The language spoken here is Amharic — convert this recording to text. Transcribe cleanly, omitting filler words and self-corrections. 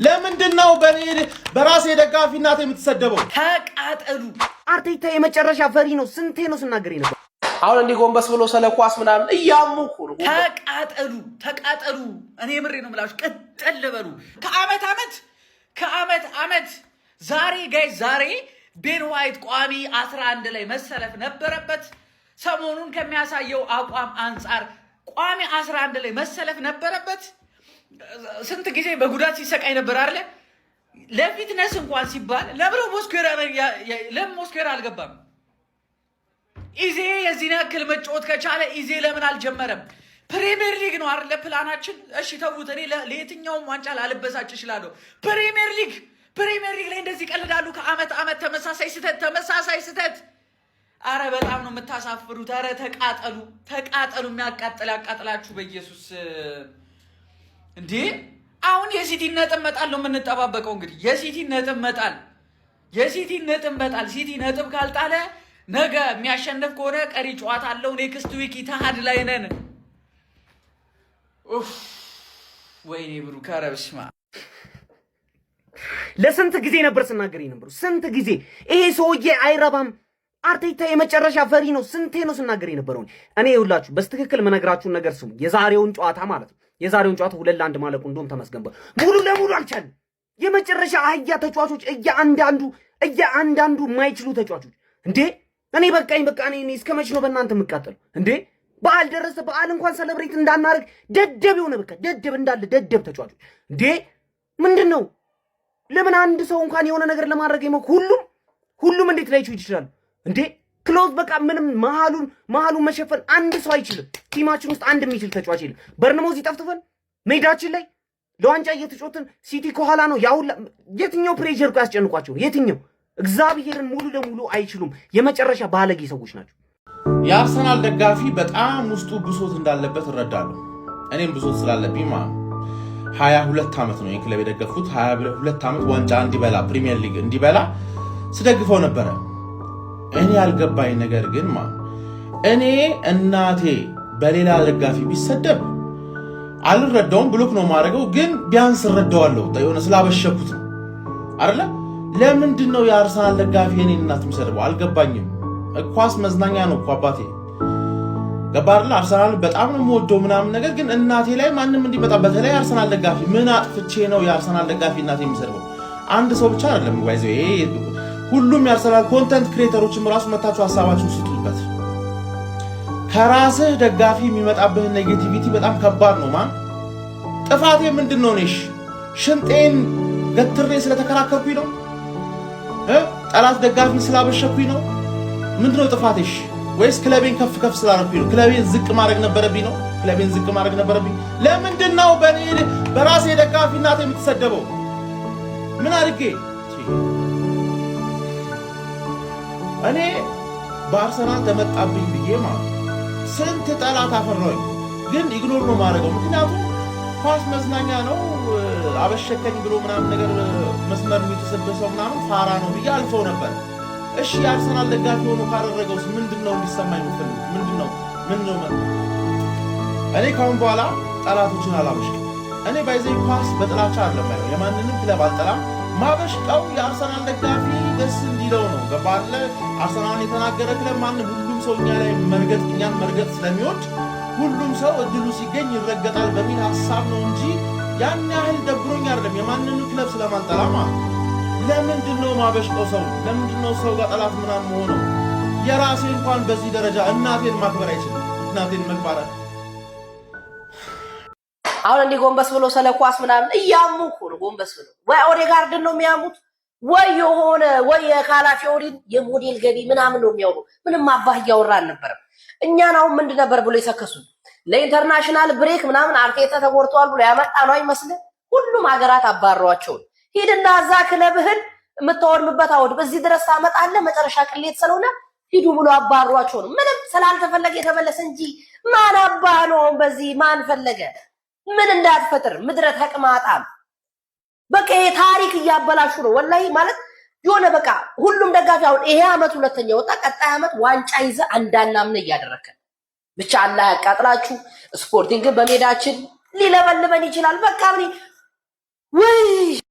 ለምንድን ነው በእኔ በራሴ ደጋፊ እናት የምትሰደበው? ተቃጠሉ። አርቴታ የመጨረሻ ፈሪ ነው። ስንቴ ነው ስናገር ነበር። አሁን እንዲህ ጎንበስ ብሎ ስለ ኳስ ምናምን እያሙ እኮ ነው። ተቃጠሉ፣ ተቃጠሉ። እኔ የምሬ ነው የምላችሁ፣ ቅጥል በሉ። ከአመት አመት፣ ከአመት አመት። ዛሬ guys፣ ዛሬ ቤን ዋይት ቋሚ 11 ላይ መሰለፍ ነበረበት። ሰሞኑን ከሚያሳየው አቋም አንጻር ቋሚ 11 ላይ መሰለፍ ነበረበት። ስንት ጊዜ በጉዳት ሲሰቃይ ነበር አይደለ? ለ fitness እንኳን ሲባል ለምን ሞስኬራ፣ ለምን ሞስኬራ አልገባም? ኢዜ የዚህን ያክል መጫወት ከቻለ ኢዜ ለምን አልጀመረም? ፕሪሚየር ሊግ ነው አይደለ ፕላናችን? እሺ ተዉት። እኔ ለየትኛውም ዋንጫ ላልበሳጭ እችላለሁ። ፕሪሚየር ሊግ ላይ እንደዚህ ይቀልዳሉ። ከአመት አመት ተመሳሳይ ስህተት፣ ተመሳሳይ ስህተት። አረ በጣም ነው የምታሳፍሩት። አረ ተቃጠሉ፣ ተቃጠሉ። የሚያቃጥል ያቃጥላችሁ በኢየሱስ። እንዴ፣ አሁን የሲቲ ነጥብ መጣል ነው የምንጠባበቀው። እንግዲህ የሲቲ ነጥብ መጣል፣ የሲቲ ነጥብ መጣል። ሲቲ ነጥብ ካልጣለ፣ ነገ የሚያሸንፍ ከሆነ ቀሪ ጨዋታ አለው። Next week ኢትሃድ ላይ ነን። ኡፍ፣ ወይኔ ብሩክ፣ ኧረ በስመ አብ። ለስንት ጊዜ ነበር ስናገር የነበረው? ስንት ጊዜ ይሄ ሰውዬ አይረባም፣ አርቴታ የመጨረሻ ፈሪ ነው። ስንቴ ነው ስናገር የነበረው? እኔ ይኸውላችሁ በትክክል መነግራችሁን ነገር ስሙ። የዛሬውን ጨዋታ ማለት ነው። የዛሬውን ጨዋታ 2-1 ማለቁ እንደውም ተመስገን። ሙሉ ለሙሉ አልቻለም። የመጨረሻ አህያ ተጫዋቾች፣ እያንዳንዱ እያንዳንዱ የማይችሉ ተጫዋቾች። እንዴ፣ እኔ በቃኝ፣ በቃ እኔ እስከ መቼ ነው በእናንተ የምቃጠለው? እንዴ፣ በዓል ደረሰ። በዓል እንኳን celebrate እንዳናደርግ ደደብ የሆነ፣ በቃ ደደብ እንዳለ ደደብ ተጫዋቾች። እንዴ፣ ምንድን ነው? ለምን አንድ ሰው እንኳን የሆነ ነገር ለማድረግ ሁሉም ሁሉም እንዴት ላይችሉ ይችላሉ? እንዴ፣ close በቃ ምንም መሀሉን መሸፈን አንድ ሰው አይችልም። Team ኣችን ውስጥ አንድ የሚችል ተጫዋች የለም። በርንሞዝ ይጠፍጥፈን ሜዳችን ላይ ለዋንጫ እየተጫወትን ሲቲ ከኋላ ነው። ያሁላ የትኛው pressure እኮ ያስጨንቋቸው? የትኛው እግዚአብሔርን ሙሉ ለሙሉ አይችሉም። የመጨረሻ ባለጌ ሰዎች ናቸው። የአርሰናል ደጋፊ በጣም ውስጡ ብሶት እንዳለበት እረዳለሁ። እኔም ብሶት ስላለብኝ ማለት ነው። 22 ዓመት ነው ይህን ክለብ የደገፍኩት። 22 ዓመት ዋንጫ እንዲበላ፣ ፕሪሚየር ሊግ እንዲበላ ስደግፈው ነበረ። እኔ ያልገባኝ ነገር ግን ማለት እኔ እናቴ በሌላ ደጋፊ ቢሰደብ አልረዳውም፣ block ነው የማደርገው። ግን ቢያንስ እረዳዋለሁ፣ የሆነ ስላበሸኩት ነው አይደለ? ለምንድን ነው የአርሰናል ደጋፊ የኔን እናት የሚሰድበው? አልገባኝም። ኳስ መዝናኛ ነው እኮ አባቴ፣ ገባ አይደለ? አርሰናል በጣም ነው የምወደው ምናምን፣ ነገር ግን እናቴ ላይ ማንም እንዲመጣ፣ በተለይ አርሰናል ደጋፊ፣ ምን አጥፍቼ ነው የአርሰናል ደጋፊ እናቴ የሚሰድበው? አንድ ሰው ብቻ አይደለም፣ by the way ሁሉም የአርሰናል content creator ኦችም ራሱ መታችሁ ሀሳባችሁን ስጡበት። ከራስህ ደጋፊ የሚመጣብህን negativity በጣም ከባድ ነው። ማን ጥፋቴ ምንድን ነው? እኔሽ ሽንጤን ገትሬ ስለተከራከርኩኝ ነው? ጠላት ደጋፊ ስላበሸኩኝ ነው? ምንድነው ጥፋቴሽ? ወይስ ክለቤን ከፍ ከፍ ስላደረኩኝ ነው? ክለቤን ዝቅ ማድረግ ነበረብኝ ነው? ክለቤን ዝቅ ማድረግ ነበረብኝ? ለምንድን ነው በእኔ በራሴ ደጋፊ እናት የምትሰደበው? ምን አድርጌ? እኔ በአርሰናል ተመጣብኝ ብዬ ማለት ስንት ጠላት አፈራሁኝ። ግን ignore ነው ማድረገው፣ ምክንያቱም ኳስ መዝናኛ ነው። አበሸከኝ ብሎ ምናምን ነገር መስመር የተሰበሰው ምናምን ፋራ ነው ብዬ አልፈው ነበር። እሺ፣ የአርሰናል ደጋፊ ሆኖ ካደረገውስ ምንድን ነው እንዲሰማኝ የምፈልጉት? ምንድን ነው? ምን ነው? እኔ ካሁን በኋላ ጠላቶችን አላበሽቅም። እኔ by the way ኳስ በጥላቻ አይደለም ማየው፣ የማንንም ክለብ አልጠላም። ማበሽቀው የአርሰናል ደጋፊ ደስ እንዲለው ነው። ገባህ አይደለ? አርሰናልን የተናገረ ክለብ ማንም ሁሉም ሰው እኛ ላይ መርገጥ፣ እኛን መርገጥ ስለሚወድ ሁሉም ሰው እድሉ ሲገኝ ይረገጣል በሚል ሀሳብ ነው እንጂ ያን ያህል ደብሮኝ አይደለም። የማንንም ክለብ ስለማልጠላ ማለት ለምንድን ነው ማበሽቀው ሰው? ለምንድን ነው ሰው ጋር ጠላት ምናምን መሆነው? የራሴ እንኳን በዚህ ደረጃ እናቴን ማክበር አይችልም። እናቴን መግባር አሁን እንዲህ ጎንበስ ብሎ ስለ ኳስ ምናምን እያሙ እኮ ነው። ጎንበስ ብሎ ወይ ኦዴጋርድን ነው የሚያሙት ወይ የሆነ ወይ የካላፊዮሪን የሞዴል ገቢ ምናምን ነው የሚያወሩ። ምንም አባህ እያወራ አልነበረም። እኛን አሁን ምንድን ነበር ብሎ የሰከሱን ለ international break ምናምን አርቴታ ተጎድተዋል ብሎ ያመጣ ነው አይመስልም። ሁሉም ሀገራት አባረዋቸውን። ሂድና እዛ ክለብህን የምታወድምበት አውድ በዚህ ድረስ ታመጣለህ። መጨረሻ ቅሌት ስለሆነ ሂዱ ብሎ አባሯቸው ነው። ምንም ስላልተፈለገ የተመለሰ እንጂ ማን አባህ ነው በዚህ ማን ፈለገ? ምን እንዳትፈጥር ምድረ ተቅማጣም። በቃ ይሄ ታሪክ እያበላሹ ነው። ወላሂ ማለት የሆነ በቃ ሁሉም ደጋፊ አሁን ይሄ አመት ሁለተኛ ወጣ፣ ቀጣይ አመት ዋንጫ ይዘ አንዳናምን እያደረከን ብቻ አላህ ያቃጥላችሁ። ስፖርቲንግን በሜዳችን ሊለበልበን ይችላል። በቃ ምን ወይ።